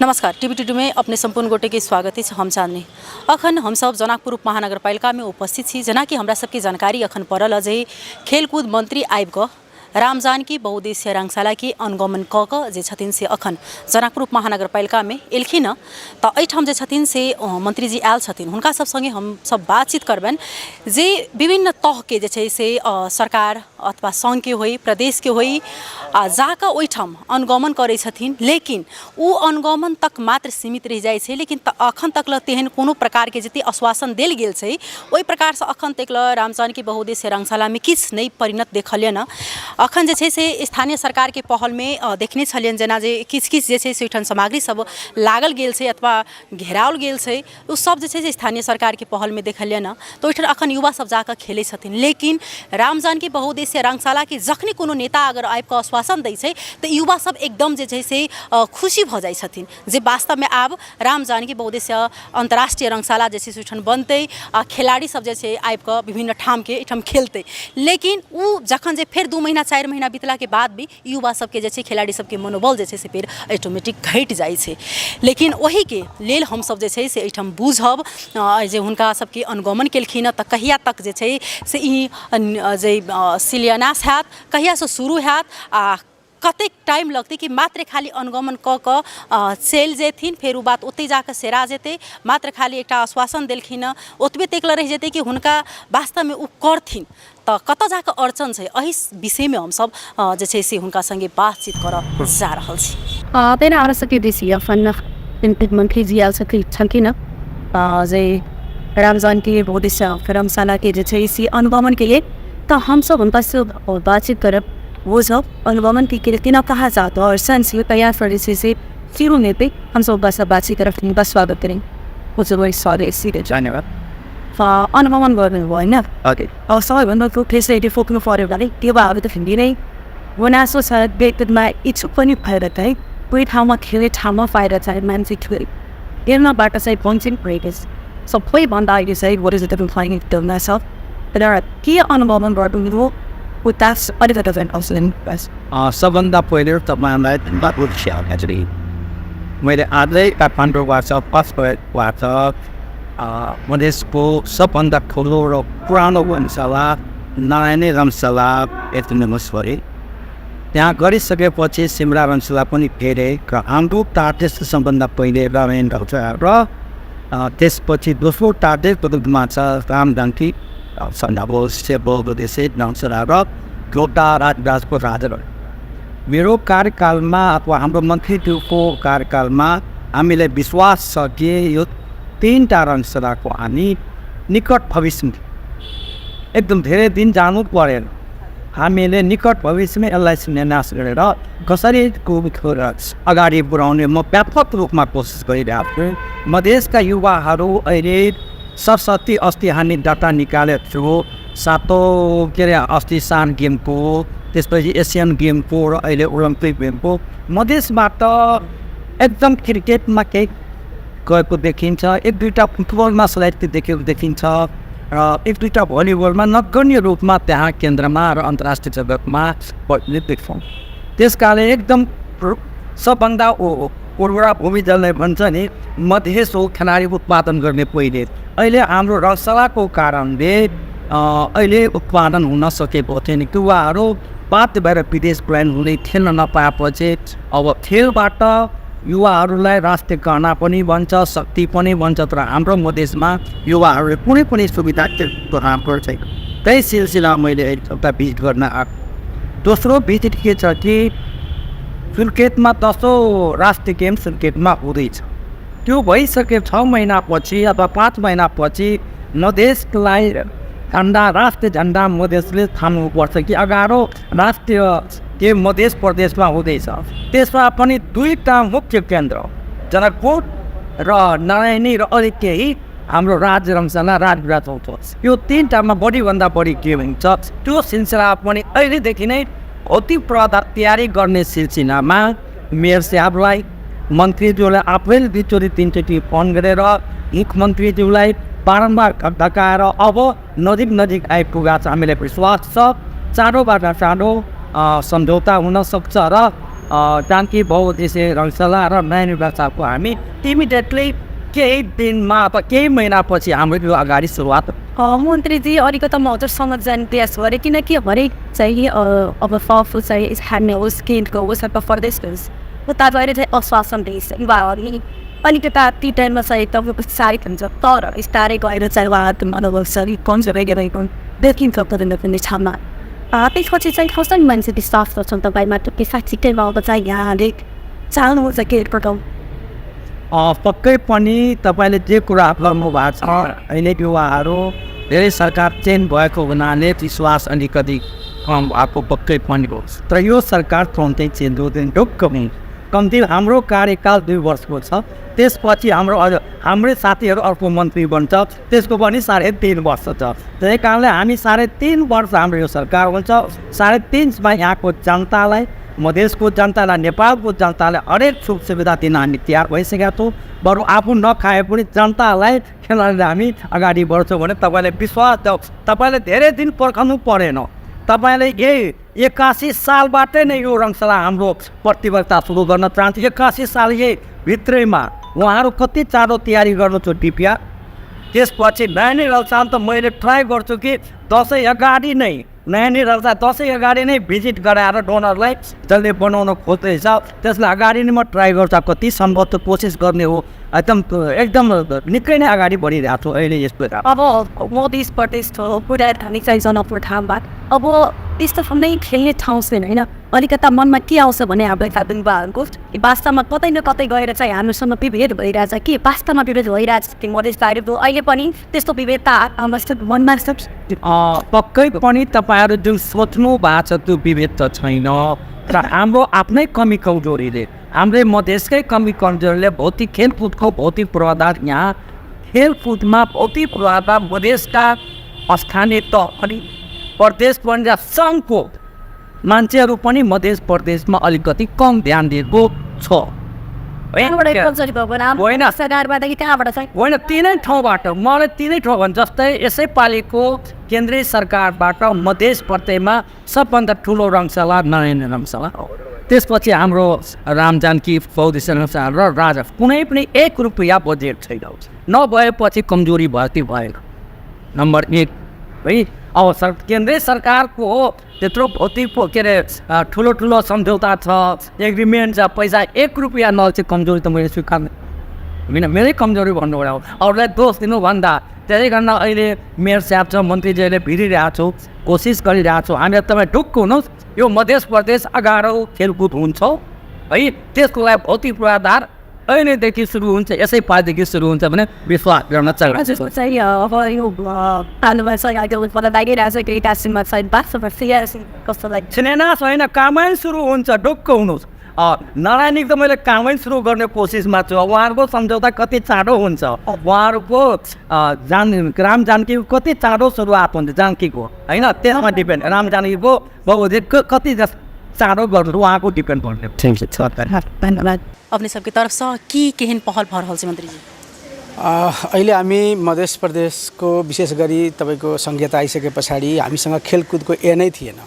नमस्कार, TV today में अपने संपूर्ण गोटे के स्वागत है। हम चांदनी अखन हम सब जनकपुर महानगर पालिका में उपस्थित छी, जना कि हमरा सबके जानकारी अखन पड़ल अजय खेलकूद मंत्री आबि क रामजानकी बहुउद्देश्य रंगशाला के अनुगमन क जे छथिन से अखन जनकपुर महानगर पालिका में एलखिन। तो एठाम जे छथिन से मंत्री जी आयल छथिन, हुनका सब संगे हम सब बातचीत करबन जे विभिन्न तह के जे छै से सरकार अथवा संघ के होई, प्रदेश के होई, जाके ओहिठाम अनुगमन करे छथिन, लेकिन उ अनुगमन तक मात्र सीमित रह जाय छै। लेकिन अखन तक ल तेहन कोनो प्रकार के जते आश्वासन देल गेल छै ओहि प्रकार से अखन तक ल रामजानकी बहुउद्देश्य रंगशाला में किछ नहीं परिणत देखलियन। अखन जे छै से स्थानीय सरकार के पहल में देखने छलियन, जना जे किछ किछ जे छै से ओहिठाम सामग्री सब लागल गेल छै अथवा घेराओल गेल छै, उ सब जे छै से स्थानीय सरकार के पहल में देखलियन। तो ओहिठाम अखन युवा सब जाके खेले छथिन, लेकिन रामजानकी बहुउद्देश्य रंगशाला के जखनी कोनो नेता अगर आबि के आश्वासन दै छै तो युवा सब एकदम जे छै से खुशी भ जाइ छथिन जे वास्तव में आब रामजानकी बहुउद्देश्य अंतर्राष्ट्रीय रंगशाला जे छै से ओहिठाम बनतै, खिलाड़ी सब जे छै आबि के विभिन्न ठाम के एठाम खेलतै। लेकिन उ जखन जे फेर 2 महीना 4 महीना बीतला के बाद भी युवा सबके जे छै खिलाड़ी सबके मनोबल जे छै से फेर ऑटोमेटिक घट जाइ छै। लेकिन वही के लेल हम सब जे छै से एठाम बुझब जे हुनका सबके अनुगमन केलखिन त कहिया तक जे छै से ई जे शिलान्यास हैत, कहिया से शुरू हैत, आ कतेक टाइम लगते कि मात्र खाली अनुगमन क चल जेथिन, फिर उ बात ओते जाके सेरा जेते, मात्र खाली एक आश्वासन देलखिन ओतबे तक रह जेते कि हुनका वास्तव में उ करथिन तो कत जाके अड़चन छै। एहि विषय में हम सब जे छै से हुनका संगे बातचीत कर जा रहल छी। तेना हमरा सबके देसी अपन मंत्री जी आयल छलखिन जे रामजानकी बहुउद्देश्य रंगशाला के जे छै से अनुगमन के लिए, तो हम सब उनका से बातचीत करब, वो सब अनुगमन के लिए कितना कहा जाता है और संस तैयार फरिसे से शुरू में पे हम सब बस बातचीत करब, उनका स्वागत करें। वो सब वही स्वागत सीधे धन्यवाद अनुगमन गर्नुभयो होइन। अब सबैभन्दा ठुलो फेसिलिटी फोक्नु पऱ्यो भने त्यो भए त फेरि नै गुनासो छ व्यक्तिमा इच्छुक पनि भएर चाहिँ कोही ठाउँमा खेल्ने ठाउँमा पाएर चाहिँ मान्छे खेल हेर्नबाट चाहिँ वञ्चित भएको छ। सबैभन्दा अहिले चाहिँ what is it that playing illness of तर के अनुगमन गर्नुभयो उता अलिकति चाहिँ अवसर बस सबभन्दा पहिले तपाईँलाई धन्यवाद दिन्छु। मैले आजै काठमाडौँबाट पस्कोबाट मधेसको सबभन्दा ठुलो र पुरानो रंगशाला नारायणी रंगशाला एथनोमस गरे। त्यहाँ गरिसकेपछि सिमरा रंगशाला पनि फेरे र हाम्रो टार्गेट सबभन्दा पहिले नारायण रंगशाला र त्यसपछि दोस्रो टार्गेट बदलमा छ रामजानकी बहुउद्देश्य रंगशाला र एउटा राजको राजा। मेरो कार्यकालमा अथवा हाम्रो मन्त्रीज्यूको कार्यकालमा हामीले विश्वास छ कि यो 3टा रंगशालाको हामी निकट भविष्यमा एकदम धेरै दिन जानु परेन, हामीले निकट भविष्यमा यसलाई शिलान्यास गरेर कसरी अगाडि बढाउने म व्यापक रूपमा कोसिस गरिरहेको छु। मधेसका युवाहरू अहिले सरस्वती अस्ति हामी डाटा निकालेको छु, 7औं के अरे अस्ति सान गेमको, त्यसपछि एसियन गेमको र अहिले ओलम्पिक गेमको मधेसबाट एकदम क्रिकेटमा केही गएको देखिन्छ, 1-2टा फुटबलमा स्लाइडली देखेको देखिन्छ र 1-2टा भलिबलमा नगण्य रूपमा त्यहाँ केन्द्रमा र अन्तर्राष्ट्रिय जगतमा पहिले देख्छौँ। त्यसकारण एकदम सबभन्दा उर्वरा भूमि जसलाई भन्छ नि मधेस हो खेलाडी उत्पादन गर्ने पहिले। अहिले हाम्रो रंगशालाको कारणले अहिले उत्पादन हुन सकेको थिएन। युवाहरू बाध्य भएर विदेश पलायन हुँदै खेल्न नपाएपछि अब खेलबाट युवाहरूलाई राष्ट्रिय गहना पनि बन्छ, शक्ति पनि बन्छ, तर हाम्रो मधेसमा युवाहरूले कुनै पनि सुविधा राम्रो छैन। त्यही सिलसिला मैले एउटा भिजिट गर्न आएको। दोस्रो भिजिट के छ कि क्रिकेटमा 10औं राष्ट्रिय गेम क्रिकेटमा हुँदैछ, त्यो भइसके 6 महिनापछि अथवा 5 महिनापछि मधेसलाई झन्डा राष्ट्रिय झन्डा मधेसले थाम्नुपर्छ कि अगाडो राष्ट्रिय के मधेस प्रदेशमा हुँदैछ। त्यसमा पनि 2टा मुख्य केन्द्र जनकपुर र नारायणी र अलिक केही हाम्रो राज रंगशाला राजविराज चौथ, यो 3टामा बढीभन्दा बढी गेम हुन्छ। त्यो सिलसिला पनि अहिलेदेखि नै अति प्रदा तयारी गर्ने सिलसिलामा मेयर साहबलाई मन्त्रीज्यूलाई आफैले 2-3चोटि फोन गरेर मुख्यमन्त्रीज्यूलाई बारम्बार धकाएर अब नजिक आइपुगा छ। हामीलाई विश्वास छ चाँडोबाट चाँडो सम्झौता हुन सक्छ र जानकी बहुउद्देश्य रङ्गशाला र नयाँ निर्वाचनको हामी इमिडिएटली केही दिनमा अथवा केही महिनापछि हाम्रो यो अगाडि सुरुवात मन्त्रीजी अलिकति म हजुरसँग जानकारी गरेँ किनकि हरेक चाहिँ अब फल चाहिँ हान्ने होस् केन्द्रको होस् अथवा प्रदेशको होस् उता गएर चाहिँ आश्वासन दिइन्छ युवाहरूले अलिकता ती टाइममा चाहिँ तपाईँको सायद हुन्छ तर बिस्तारै गएर चाहिँ उहाँहरू मनोबल शरीर कमजोर रहेको देखिन्छ पनि क्षमा त्यसपछि चाहिँ कसरी मान्छे विश्वास गर्छन् तपाईँमा त्यो पेसा छिट्टैमा अब चाहिँ यहाँले चाहनुहुन्छ के प्रकार पक्कै पनि तपाईँले जे कुरा गर्नु भएको छ अहिले युवाहरू धेरै सरकार चेन्ज भएको हुनाले विश्वास अलिकति कम भएको पक्कै पनि हो तर यो सरकार तुरन्तै चेन्ज हुँदैन ढुक्क कम्ती हाम्रो कार्यकाल 2 वर्षको छ त्यसपछि हाम्रै साथीहरू अर्को मन्त्री बन्छ त्यसको पनि 3.5 वर्ष छ त्यही कारणले हामी 3.5 वर्ष हाम्रो यो सरकार हुन्छ 3.5मा यहाँको जनतालाई मधेसको जनतालाई नेपालको जनतालाई हरेक सुख सुविधा दिन हामी तयार भइसकेका छौँ बरु आफू नखाए पनि जनतालाई खेलाएर हामी अगाडि बढ्छौँ भने तपाईँले विश्वास दियो तपाईँले धेरै दिन पर्खनु परेन तपाईँले यही 81 सालबाटै नै यो रङ्गशाला हाम्रो प्रतिबद्धता सुरु गर्न चाहन्छु 81 साल यही भित्रैमा उहाँहरू कति चाँडो तयारी गर्नु डिपिया त्यसपछि नयाँ रङ्गशाला त मैले ट्राई गर्छु कि दसैँ अगाडि नै नयाँ रङ्गशाला दसैँ अगाडि नै भिजिट गराएर डोनरलाई जसले बनाउन खोज्दैछ त्यसलाई अगाडि नै म ट्राई गर्छु कति सम्भव त कोसिस गर्ने हो एकदम निकै नै अगाडि बढिरहेको छु अहिले यस्तो अब मधेस प्रदेश पुरा धार्मिक चाहिँ जनकपुर ठाउँबाट अब त्यस्तो नै खेल्ने ठाउँ छैन होइन अलिकता मनमा के आउँछ भने हाम्रो युवाहरूको वास्तवमा कतै न कतै गएर चाहिँ हामीसँग विभेद भइरहेछ कि वास्तवमा विभेद भइरहेछ कि मधेस बाहिरको अहिले पनि त्यस्तो विभेदता हाम्रो मनमा पक्कै पनि तपाईँहरू जुन सोच्नु भएको छ त्यो विभेद त छैन र हाम्रो आफ्नै कमी कमजोरीले हाम्रै मधेसकै कमी कमजोरीले भौतिक खेलकुदको भौतिक पूर्वाधार यहाँ खेलकुदमा भौतिक पूर्वाधार मधेसका स्थानीय तह अनि प्रदेश पनि सङ्घको मान्छेहरू पनि मधेस प्रदेशमा अलिकति कम ध्यान दिएको छ होइन तिनै ठाउँबाट मलाई तिनै ठाउँ भने जस्तै यसै पालिको केन्द्रीय सरकारबाट मधेस प्रदेशमा सबभन्दा ठुलो रङ्गशाला नयाँ रङ्गशाला त्यसपछि हाम्रो रामजानकी बहुउद्देश्य रङ्गशाला र राजा कुनै पनि 1 रुपियाँ बजेट छैन नभएपछि कमजोरी भर्ती भएन नम्बर 1 है अब केन्द्रीय सरकारको हो त्यत्रो भौतिक के अरे ठुलो ठुलो सम्झौता छ एग्रिमेन्ट छ पैसा 1 रुपियाँ नल चाहिँ कमजोरी त मैले स्वीकार्ने होइन मेरै कमजोरी भन्नुभयो अरूलाई दोष दिनुभन्दा त्यसै कारण अहिले मेयर साहब छ मन्त्रीजीहरूले भिडिरहेको छौँ कोसिस गरिरहेको छौँ हामीलाई तपाईँ ढुक्क हुनुहोस् यो मध्य प्रदेश अगाडि खेलकुद हुन्छ है त्यसको लागि भौतिक पूर्वाधार अहिलेदेखि सुरु हुन्छ यसै पालिदेखि सुरु हुन्छ भने विश्वास गर्न छैन कामै सुरु हुन्छ ढुक्क हुनुहोस् नारायणी त मैले कामै सुरु गर्ने कोसिसमा छु उहाँहरूको सम्झौता कति चाँडो हुन्छ उहाँहरूको राम जानकी कति चाँडो सुरुवात हुन्छ जानकीको होइन त्यसमा डिपेन्ड राम जानकीको बहुउद्देश्य कति चाँडो गर्नु उहाँको डिपेन्ड गर्ने धन्यवाद अपने सबके तरफ से की केहन पहल भर रहल छै मंत्री जी अहिले हामी मध्य प्रदेशको विशेष गरी तपाईको संहिता आइसके पछाडि हामीसँग खेलकुदको नै थिएन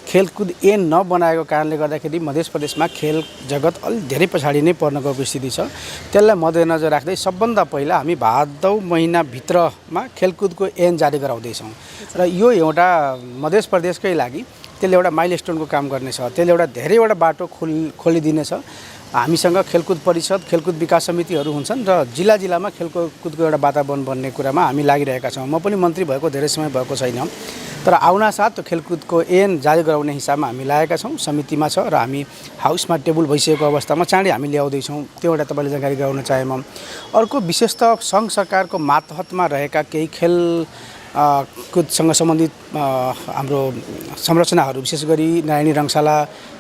खेलकुद नबनाएको कारणले गर्दाखेरि मध्य प्रदेशमा खेल जगत अलि धेरै पछाडि नै पर्न गएको स्थिति छ त्यसलाई मध्यनजर राख्दै सबभन्दा पहिला हामी भादौ महिनाभित्रमा खेलकुदको जारी गराउँदैछौँ र यो एउटा मध्य प्रदेशकै लागि त्यसले एउटा माइलस्टोनको काम गर्नेछ त्यसले एउटा धेरैवटा बाटो खोलिदिनेछ हामीसँग खेलकुद परिषद खेलकुद विकास समितिहरू हुन्छन् र जिल्लामा खेलकुदको एउटा वातावरण बन्ने कुरामा हामी लागिरहेका छौँ म पनि मन्त्री भएको धेरै समय भएको छैन तर आउनासाथ त्यो खेलकुदको जारी गराउने हिसाबमा हामी लागेका छौँ समितिमा छ र हामी हाउसमा टेबल भइसकेको अवस्थामा चाँडै हामी ल्याउँदैछौँ त्यो एउटा तपाईँले जानकारी गराउन चाहे म अर्को विशेष त सङ्घ सरकारको मातहतमा रहेका केही खेल कुदसँग सम्बन्धित हाम्रो संरचनाहरू विशेष गरी नयाँ रङ्गशाला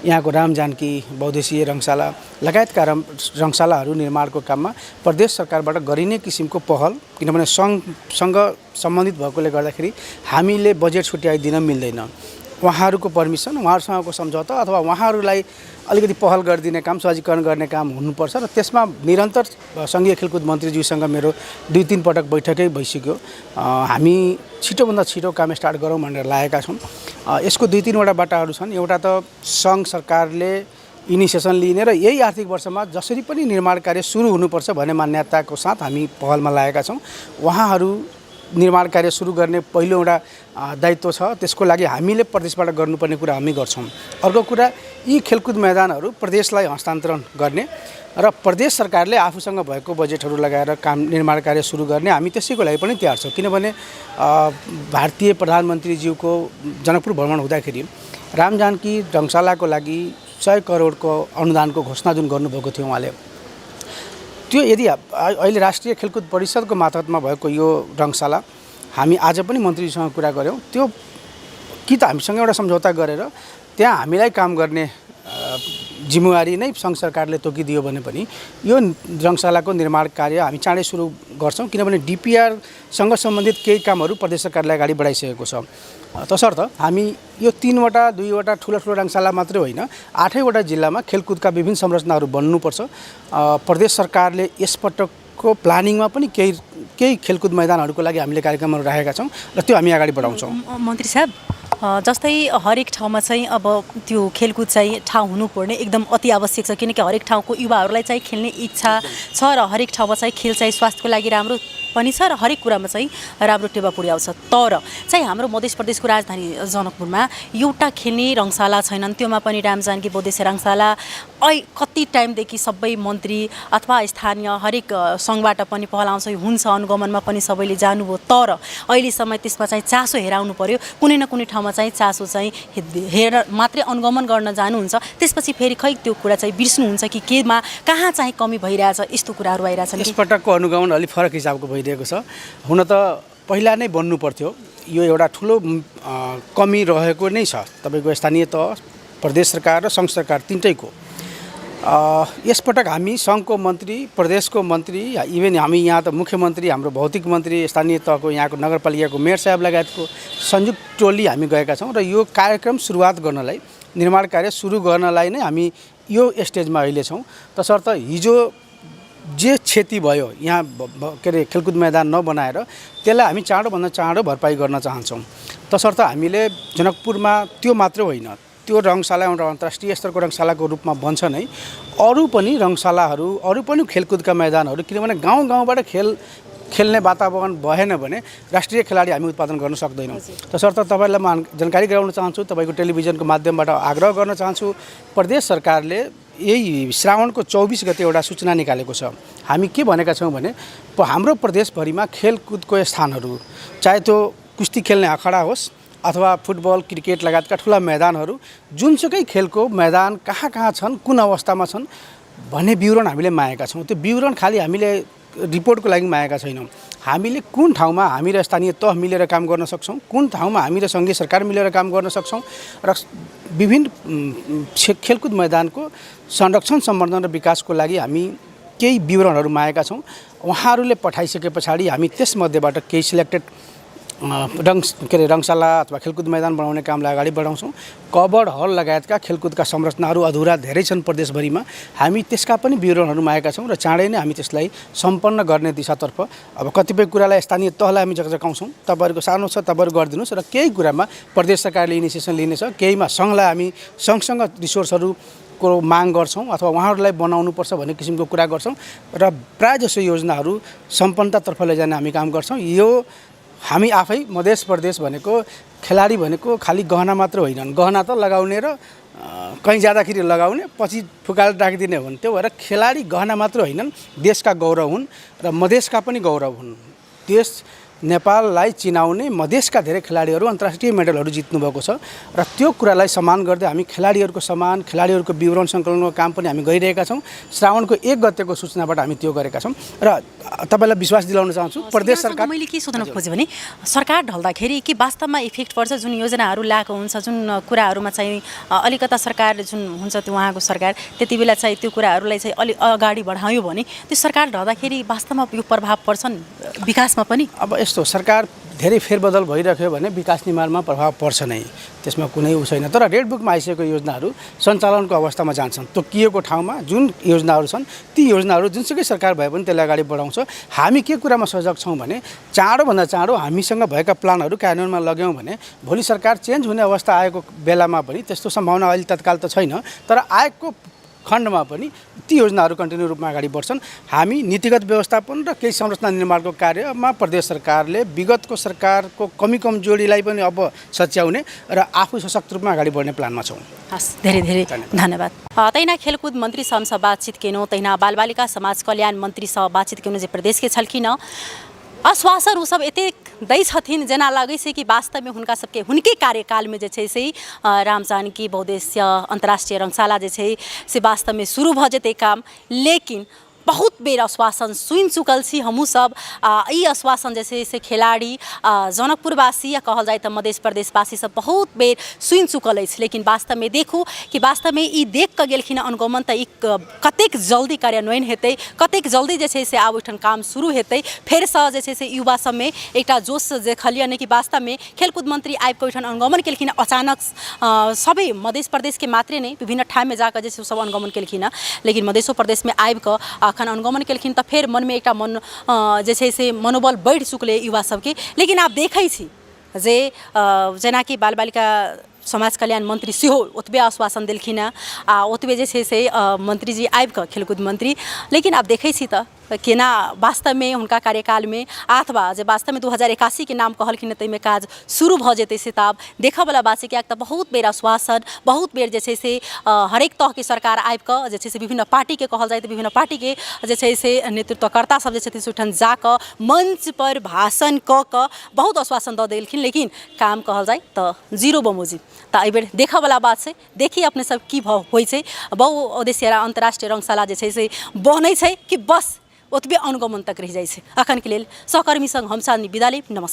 यहाँको रामजानकी बहुउद्देश्यीय रङ्गशाला लगायतका रङ्गशालाहरू निर्माणको काममा प्रदेश सरकारबाट गरिने किसिमको पहल किनभने सङ्घसँग सम्बन्धित भएकोले गर्दाखेरि हामीले बजेट छुट्याइदिन मिल्दैन उहाँहरूको परमिसन उहाँहरूसँगको सम्झौता अथवा उहाँहरूलाई अलिकति पहल गरिदिने काम सहजीकरण गर्ने काम हुनुपर्छ र त्यसमा निरन्तर सङ्घीय खेलकुद मन्त्रीज्यूसँग मेरो 2-3 पटक बैठकै भइसक्यो हामी छिटोभन्दा छिटो काम स्टार्ट गरौँ भनेर लागेका छौँ यसको 2-3 वटा बाटाहरू छन् एउटा त सङ्घ सरकारले इनिसिएसन लिने र यही आर्थिक वर्षमा जसरी पनि निर्माण कार्य सुरु हुनुपर्छ भन्ने मान्यताको साथ हामी पहलमा लागेका छौँ। उहाँहरू निर्माण कार्य सुरु गर्ने पहिलो एउटा दायित्व छ, त्यसको लागि हामीले प्रदेशबाट गर्नुपर्ने कुरा हामी गर्छौँ। अर्को कुरा, यी खेलकुद मैदानहरू प्रदेशलाई हस्तान्तरण गर्ने र प्रदेश सरकारले आफूसँग भएको बजेटहरू लगाएर काम निर्माण कार्य सुरु गर्ने हामी त्यसैको लागि पनि तयार छौँ। किनभने भारतीय प्रधानमन्त्रीज्यूको जनकपुर भ्रमण हुँदाखेरि रामजानकी रङशालाको लागि 100 करोडको अनुदानको घोषणा जुन गर्नुभएको थियो उहाँले, त्यो यदि अहिले राष्ट्रिय खेलकुद परिषदको मातहतमा भएको यो रङशाला हामी आज पनि मन्त्रीसँग कुरा गऱ्यौँ, त्यो कि त हामीसँग एउटा सम्झौता गरेर त्यहाँ हामीलाई काम गर्ने जिम्मेवारी नै सङ्घ सरकारले तोकिदियो भने पनि यो रङशालाको निर्माण कार्य हामी चाँडै सुरु गर्छौँ। किनभने डिपिआरसँग सम्बन्धित केही कामहरू प्रदेश सरकारले अगाडि बढाइसकेको छ। तसर्थ हामी यो 3वटा 2वटा ठुला रङशाला मात्रै होइन, 8वटा जिल्लामा खेलकुदका विभिन्न संरचनाहरू बन्नुपर्छ। प्रदेश सरकारले यसपटकको प्लानिङमा पनि केही खेलकुद मैदानहरूको लागि हामीले कार्यक्रमहरू राखेका छौँ र त्यो हामी अगाडि बढाउँछौँ। मन्त्री साहब, जस्तै हरेक ठाउँमा चाहिँ अब त्यो खेलकुद चाहिँ ठाउँ हुनुपर्ने एकदम अति आवश्यक छ, किनकि हरेक ठाउँको युवाहरूलाई चाहिँ खेल्ने इच्छा छ र हरेक ठाउँमा चाहिँ खेल चाहिँ स्वास्थ्यको लागि राम्रो पनि छ र हरेक कुरामा चाहिँ राम्रो टेवा पुर्याउँछ। तर चाहिँ हाम्रो मध्य प्रदेशको राजधानी जनकपुरमा एउटा खेल्ने रङशाला छैनन्, त्योमा पनि रामजानकी बौद्धिक रङशाला कति टाइमदेखि सबै मन्त्री अथवा स्थानीय हरेक सङ्घबाट पनि पहल आउँछ, हुन्छ, अनुगमनमा पनि सबैले जानुभयो, तर अहिलेसम्म त्यसमा चाहिँ चासो हेराउनु पर्यो। कुनै न कुनै ठाउँमा चाहिँ चासो चाहिँ हेरेर मात्रै अनुगमन गर्न जानुहुन्छ, त्यसपछि फेरि खै त्यो कुरा चाहिँ बिर्स्नुहुन्छ कि केमा कहाँ चाहिँ कमी भइरहेछ, यस्तो कुराहरू आइरहेछन्। यसपटकको अनुगमन अलिक फरक हिसाबको भइरहेको छ। हुन त पहिला नै बन्नु पर्थ्यो, यो एउटा ठुलो कमी रहेको नै छ तपाईँको स्थानीय तह, प्रदेश सरकार र सङ्घ सरकार तिनटैको। यसपटक हामी सङ्घको मन्त्री, प्रदेशको मन्त्री, इभन हामी यहाँ त मुख्यमन्त्री, हाम्रो भौतिक मन्त्री, स्थानीय तहको यहाँको नगरपालिकाको मेयर साहब लगायतको संयुक्त टोली हामी गएका छौँ र यो कार्यक्रम सुरुवात गर्नलाई, निर्माण कार्य सुरु गर्नलाई नै हामी यो स्टेजमा अहिले छौँ। तसर्थ हिजो जे क्षति भयो यहाँ के अरे खेलकुद मैदान नबनाएर त्यसलाई हामी चाँडोभन्दा चाँडो भरपाई गर्न चाहन्छौँ। तसर्थ हामीले जनकपुरमा त्यो मात्र होइन, त्यो रङशाला एउटा अन्तर्राष्ट्रिय स्तरको रङशालाको रूपमा बन्छ नै, अरू पनि रङशालाहरू, अरू पनि खेलकुदका मैदानहरू, किनभने गाउँ गाउँबाट खेल्ने वातावरण भएन भने राष्ट्रिय खेलाडी हामी उत्पादन गर्न सक्दैनौँ। तसर्थ तपाईँलाई म जानकारी गराउन चाहन्छु, तपाईँको टेलिभिजनको माध्यमबाट आग्रह गर्न चाहन्छु, प्रदेश सरकारले यही श्रावणको 24 गते एउटा सूचना निकालेको छ। हामी के भनेका छौँ भने हाम्रो प्रदेशभरिमा खेलकुदको स्थानहरू, चाहे त्यो कुस्ती खेल्ने अखाडा होस् अथवा फुटबल, क्रिकेट लगायतका ठुला मैदानहरू, जुनसुकै खेलको मैदान कहाँ कहाँ छन्, कुन अवस्थामा छन् भन्ने विवरण हामीले मागेका छौँ। त्यो विवरण खालि हामीले रिपोर्टको लागि मागेका छैनौँ। हामीले कुन ठाउँमा हामी र स्थानीय तह मिलेर काम गर्न सक्छौँ, कुन ठाउँमा हामी र सङ्घीय सरकार मिलेर काम गर्न सक्छौँ र विभिन्न खेलकुद मैदानको संरक्षण, सम्वर्धन र विकासको लागि हामी केही विवरणहरू मागेका छौँ। उहाँहरूले पठाइसके पछाडि हामी त्यसमध्येबाट केही सिलेक्टेड रङशाला अथवा खेलकुद मैदान बनाउने कामलाई अगाडि बढाउँछौँ। कबड हल लगायतका खेलकुदका संरचनाहरू अधुरा धेरै छन् प्रदेशभरिमा, हामी त्यसका पनि विवरणहरू मागेका छौँ र चाँडै नै हामी त्यसलाई सम्पन्न गर्ने दिशातर्फ अब कतिपय कुरालाई स्थानीय तहलाई हामी जगाउँछौँ। तपाईँहरूको सानो छ, तपाईँहरू गरिदिनुहोस्, र केही कुरामा प्रदेश सरकारले इनिसिएसन लिनेछ, केहीमा सङ्घलाई हामी सँगसँग रिसोर्सहरू को माग गर्छौँ अथवा उहाँहरूलाई बनाउनुपर्छ भन्ने किसिमको कुरा गर्छौँ र प्रायःजसो योजनाहरू सम्पन्नतातर्फ लैजाने हामी काम गर्छौँ। यो हामी आफै मध्य प्रदेश भनेको खेलाडी भनेको खालि गहना मात्र होइनन्, गहना त लगाउने र कहीँ जाँदाखेरि लगाउने, पछि फुकालेर राखिदिने हुन्। त्यो भएर खेलाडी गहना मात्र होइनन्, देशका गौरव हुन् र मधेसका पनि गौरव हुन्। देश नेपाललाई चिनाउने मधेसका धेरै खेलाडीहरू अन्तर्राष्ट्रिय मेडलहरू जित्नुभएको छ र त्यो कुरालाई सम्मान गर्दै हामी खेलाडीहरूको सम्मान, खेलाडीहरूको विवरण सङ्कलनको काम पनि हामी गरिरहेका छौँ। श्रावणको 1 गतेको सूचनाबाट हामी त्यो गरेका छौँ र तपाईँलाई विश्वास दिलाउन चाहन्छु प्रदेश सरकार। मैले के सोध्न खोजेँ भने सरकार ढल्दाखेरि के वास्तवमा इफेक्ट पर्छ, जुन योजनाहरू ल्याएको हुन्छ, जुन कुराहरूमा चाहिँ अलिकता सरकार जुन हुन्छ त्यो उहाँको सरकार त्यति बेला चाहिँ त्यो कुराहरूलाई चाहिँ अलिक अगाडि बढायो भने त्यो सरकार ढल्दाखेरि वास्तवमा यो प्रभाव पर्छन् विकासमा पनि? अब यस्तो सरकार धेरै फेरबदल भइरह्यो भने विकास निर्माणमा प्रभाव पर्छ नै, त्यसमा कुनै उ छैन। तर रेड बुकमा आइसकेको योजनाहरू सञ्चालनको अवस्थामा जान्छन्। तोकिएको ठाउँमा जुन योजनाहरू छन् ती योजनाहरू जुनसुकै सरकार भए पनि त्यसलाई अगाडि बढाउँछ। हामी के कुरामा सजग छौँ भने चाँडोभन्दा चाँडो हामीसँग भएका प्लानहरू कार्यान्वयनमा लग्यौँ भने भोलि सरकार चेन्ज हुने अवस्था आएको बेलामा पनि त्यस्तो सम्भावना अहिले तत्काल त छैन, तर आएको खण्डमा पनि ती योजनाहरू कन्टिन्यू रूपमा अगाडि बढ्छन्। हामी नीतिगत व्यवस्थापन र केही संरचना निर्माणको कार्यमा प्रदेश सरकारले विगतको सरकारको कमी कमजोरीलाई पनि अब सच्याउने र आफू सशक्त रूपमा अगाडि बढ्ने प्लानमा छौँ। हस्, धेरै धेरै धन्यवाद। तैना खेलकुद मन्त्री सँ बातचीत केनौँ, तैना बाल बालिका समाज कल्याण मन्त्री सँ बातचीत केनौँ जे प्रदेश के छलखिन। आश्वासन उ सब एतेक दै छथिन जेना लागै छै कि वास्तवमे हुनके कार्यकालमे जे छै से राम जानकी बहुउद्देश्य अन्तर्राष्ट्रिय रङ्गशाला जे छै से वास्तवमे शुरू भऽ जेतै काम। लेकिन बहुत बेर आश्वासन सुनि चुकल छी हमहूँ सब। ई आश्वासन जे छै से खिलाड़ी जनकपुरवासी या कहल जाए तऽ मध्य प्रदेशवासी सब बहुत बेर सुनि चुकल अछि। लेकिन वास्तवमे देखू कि वास्तवमे ई देख कऽ गेलखिन अनुगमन तऽ ई कतेक जल्दी कार्यान्वयन हेतै, कतेक जल्दी जे छै से आब ओहिठाम काम शुरू हेतै। फेरसँ जे छै से युवा सबमे एकटा जोश देखलियनि कि वास्तवमे खेलकूद मन्त्री आबि कऽ ओहिठाम अनुगमन केलखिन। अचानक सबै मध्य प्रदेशके मात्रै नहि विभिन्न ठाममे जाकऽ जे छै सब अनुगमन केलखिन। लेकिन मध्य प्रदेशमे आबि कऽ अखन अनुगमन केलखिन तऽ फेर मनमे एकटा जे छै से मनोबल बढ़ि चुकलै युवा सबके। लेकिन आब देखै छी जे जेनाकि बाल बालिका समाज कल्याण मंत्री सेहो ओतबे आश्वासन देलखिन हैं आ ओतबे जे छै से मंत्रीजी आबि कऽ खेलकूद मंत्री। लेकिन आब देखै छी तऽ केना वास्तव में हुनका कार्यकाल में अथवा जे वास्तव में 2081 के नाम कहलखिन ताहिमे काज शुरू भऽ जेतै से तऽ आब देखऽवला बात छै। किएक तऽ बहुत बेर आश्वासन बहुत बेर जे छै से हरेक तह के सरकार आबि कऽ जे छै से विभिन्न पार्टी के कहल जाए तऽ विभिन्न पार्टी के जे छै से नेतृत्वकर्ता सब जे छथिन से ओहिठाम जाकऽ मंच पर भाषण कऽ कऽ बहुत आश्वासन दऽ देलखिन। लेकिन काम कहल जाए तऽ जीरो बमोजी। तऽ एहि बेर देखऽवला बात छै, देखिए अपने सब की होइ छै। बहुउद्देश्यीय अन्तर्राष्ट्रिय रङ्गशाला जे छै से बनै छै कि बस ओतबे अनुगमन तक रहि जाइ छै। अखन के लेल सहकर्मी संग हम चाँदनी विदा लेब। नमस्कार।